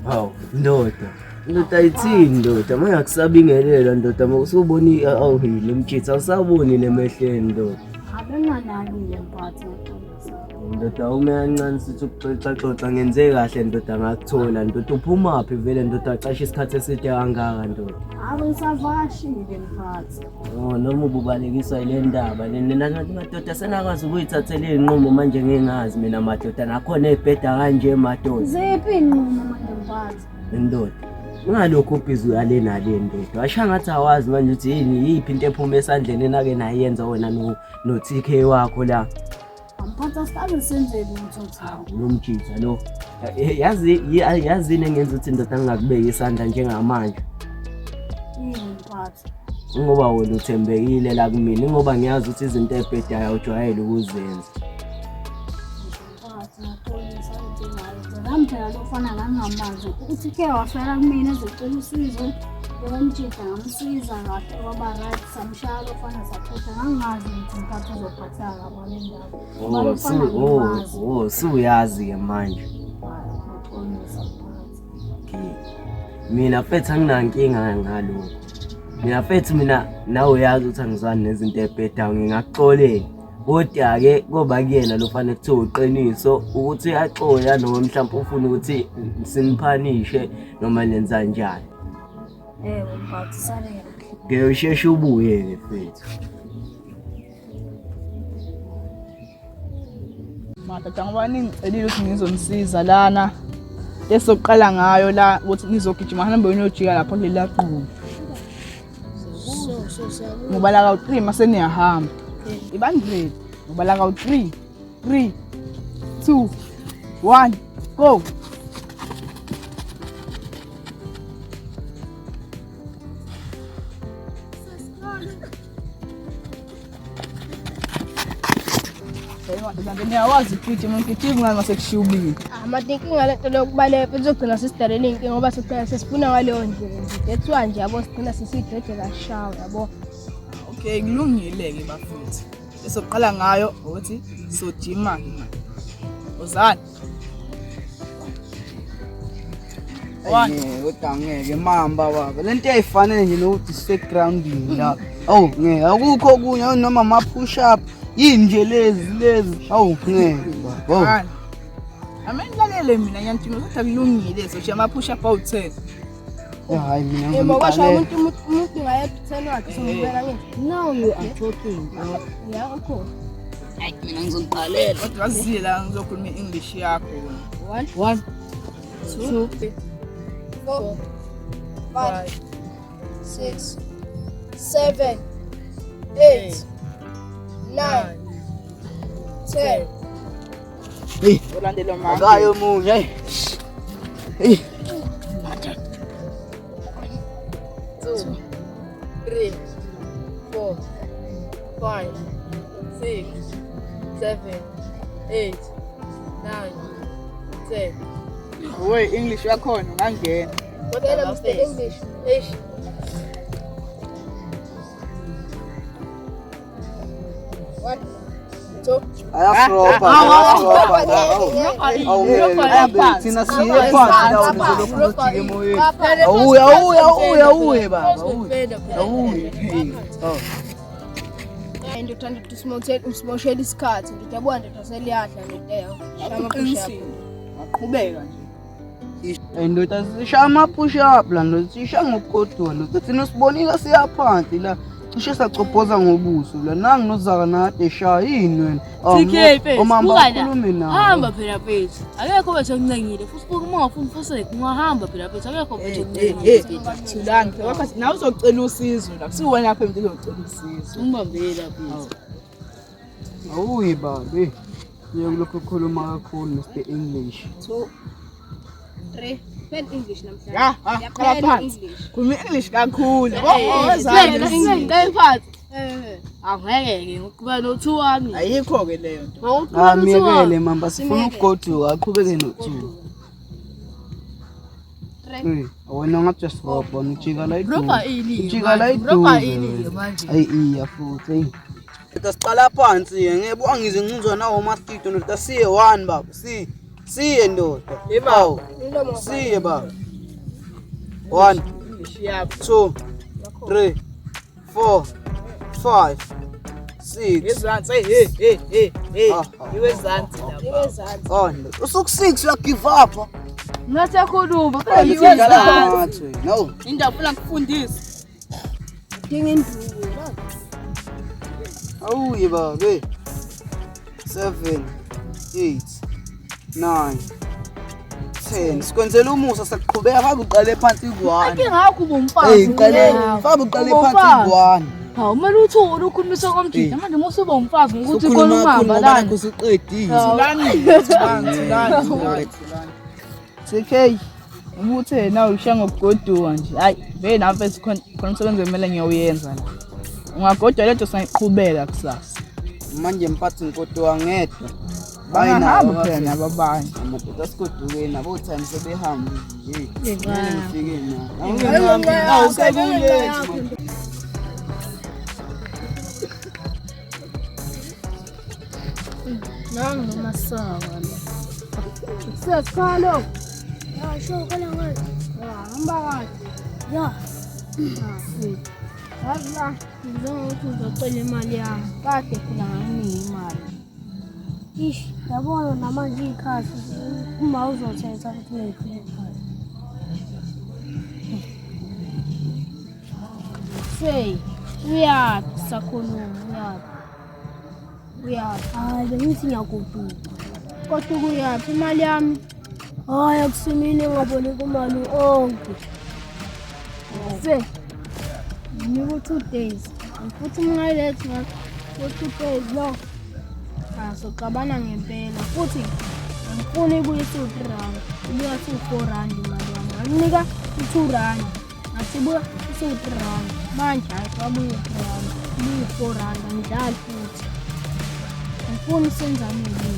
Hawu ndoda. Ndoda ithini ndoda? Manje akusabingelela ndoda, mawusubona awuhile umtshitha awusaboni nemehleni ndoda. Abenganakile mphathi ngixolisa. Ndoda ume kancane sithi ukuxoxa xoxa ngenze kahle ndoda ngakuthola ndoda uphumaphi vele ndoda casha isikhathi eside kangaka ndoda. Ave ngisavakashile mphathi. Oh noma ububalekiswa ile ndaba nina madoda senakwazi ukuyithathela iy'nqumo manje ngingazi mina madoda nakhona ey'bheda kanje madoda. Ziphi iy'nqumo manje mphathi? Ndoda ungalokhu ubhizi uyale nale ndoda washa ngathi awazi manje ukuthi yini yiphi into ephuma esandleni enake nayenza wena no-TK wakho la. Mphathi asikaze senze lutho thina. Lo mjitha lo yazi yazini engenza ukuthi indoda ngingakubeki isandla njengamanje. Yini mphathi? Ngoba wena uthembekile la kumina, ngoba ngiyazi ukuthi izinto ey'bhedayo awujwayele ukuzenza. Mphathi ngaxolisa inkinga nami phela lofana ngangingamazi ukuthi ke wafela kumina ezocela usizo lokamjida ngamsiza kahle kwaba right samshaya lofana saphutha ngangingazi ukuthi mphathi uzophatheka kabi ngale ndaba. Ngoba Oh, lofana ngimazi. Oh, suyazi-ke manje. Hayi, ngaxolisa mphathi. Okay. Mina mfethu anginankinga ngalokho. Mina mfethu mina nawe uyazi ukuthi angizwani nezinto ey'bhedayo ngingakuxolela. Kodwa-ke koba kuyena lo fanele kuthiwa uqiniso ukuthi uyaxola noma mhlawumpe ufuna ukuthi simphanishe noma nenza njani. Ewe mphathi sale kahle. Ngeke usheshe ubuye-ke mfethu. Madoda ngoba ningicelile ukuthi ngizonisiza lana lesokuqala ngayo la ukuthi nizogijima hambe niyojika lapha kulela gquma. Ngobala kawu-3 mase niyahamba. Ibani ready. Ngobala kawu-3 3 2 1 go. Niyawazi ukugijima ngigijima ngani mase kushubile. Amade inkinga lento lokubaleka futhi uzogcina sesidalela iy'nkinga ngoba sigcina sesifuna ngaleyo ndlela nje. That's why nje yabo sigcina sesiyijeje kashawa yabo. Okay, kulungile-ke bafethu. Esokuqala ngayo ukuthi sojima-ke manje. Wozani. One. Ngeke kodwa ngeke mamba baba. Lento yayifanele nje nokuthi sisegroundini la. Awu ngeke akukho okunye awu noma ama push up yini nje lezi lezi. Awu ngeke baba. Awu. One. Ame nilalele mina ngiyanidinga ukuthi akulungile soshiya ama-push up awu-10. Eh, Hayi mina Yebo kwasho ngizoniqalela. umuntu ngaye 10 wakhe sombukela ngithi. Now you are talking. Yakho. Mina ngizoniqalela. Kodwa wazile la ngizokhuluma i-English yakho wena. 1 One, 2 3 4 5 6 7 8 9 10. Hey, Ulandelwa manje. akayo omunye. Hey. Hey. 2 3 4 5 6 7 8 9 10. Uwe English yakhona ungangena. Kodwa Mr. English. Eish. One, two. Ayafropa. Ayafropa. Awu ngeke thina siye phansi la uzolokhu ujike emoyeni. Awuye awuye awuye awuye baba. Awuye. Awuye. Hey. Oh. Ndoda ndoda usimoshela isikhathi ndoda yabona ndoda seliyadla ndoda yawo. Uqinisile. Waqhubeka nje. Hey ndoda sisha ama push up la ndoda sisha ngokugoduka ndoda thina sibonile siyaphansi la cishe sacobhoza ngobuso la nangu nozaka nade eshaya yini wena TK mfethu, omama buka la. bakhulume nawe Hamba phela mfethu. Akekho bethu okuncengile. Futhi buka uma ungafuni fuseke ungahamba phela mfethu. Akekho bethu okuncengile. Thulani phela wakhathi nawe uzocela usizo la. Kusiwena lapha umuntu uzocela usizo. Ungibambele mfethu. Awuyi baba hey uye kulokhu ukhuluma kakhulu Mr English 2 3 Pen English namhlanje. Ya, ha, qala Yaphela phansi. English. Khuluma i-English kakhulu. Oh, wozani. Phansi. Angeke ngiqhubeka no-2 wami. Ayikho ke leyo nto. Ngawuqhubeka Ah no-2 wami. miyekele mamba sifuna ukugoduka aqhubeke no-two. 3 Hey, wena ngathi uyasirobha ujika la Roba iduze. ini Ujika la Roba iduze. ini manje. Ayi iya futhi hey. Ndoda siqala phansi ke ngeke angize ncinzwa nawo mosquito ndoda siye one baba si. Siye ndoda. Awu. Siye baba. 1 2 3 4 5 6. Ezansi, hey hey hey hey. Ah, ah. Iwezansi lapha. Oh, ndoda. Usuku 6 uya give up. Ngasekhuluma Ngathi no. Indaba ufuna ngikufundise. Dinga induku. Awuye baba. 7 8 9 10. Sikwenzela umusa saqhubeka faka uqale phansi ku-1. Inkinga yakho uba umfazi. Hey, uqale faka uqale phansi ku-1. Hawu kumele uthule ukhulumise komjida manje uma usuba umfazi ngokuthi khona Ukhuluma kakhulu umhamba ngoba lana. nakho usuqedile. Thulani, thulani, thulani, thulani. TK, ubuthe nawe ushiya ngokugoduka nje. Hayi, vele nami mfethu khona khona umsebenzi ekumele ngiyowuyenza la. Ungagodwa lento singayiqhubeka kusasa. Manje mphathi ngigoduka ngedwa. Bangahamba phela nabo abanye. Amadoda sigoduke nabo time sebehamba nje. Kumele ngifike na. Awu sekulethe. Nangu nomasaka lo. Sesikhalo. Ya, sho khala ngani? Ya, hamba kahle. Ya. Yazi la, ngizokuthi uzocela imali yami. Kade phela nganginika imali. Ish, yabona namanje iy'khathi uma uzothetha futhi ungifike ekhaya. Sey, uyaphi sakhuluma, uyaphi? Uyaphi? Hhayi, bengithi ngiyagoduka. Kodwa ukuyaphi imali yami? Hhayi, akusimile engaboleka imali onke. Se, nginika u-2 days. Futhi uma ungayilethi ngo-2 days lo, soxabana ngempela. Futhi angifuni ibuye isu-3 rand, ibuya isu-4 rand imali yami. Ngakunika i-2 rand, ngathi ibuya isu-3 rand. Manje hhayi kwabuya u-3 rand, ibuya u-4 rand, angidlali futhi. Angifuni senzane lutho.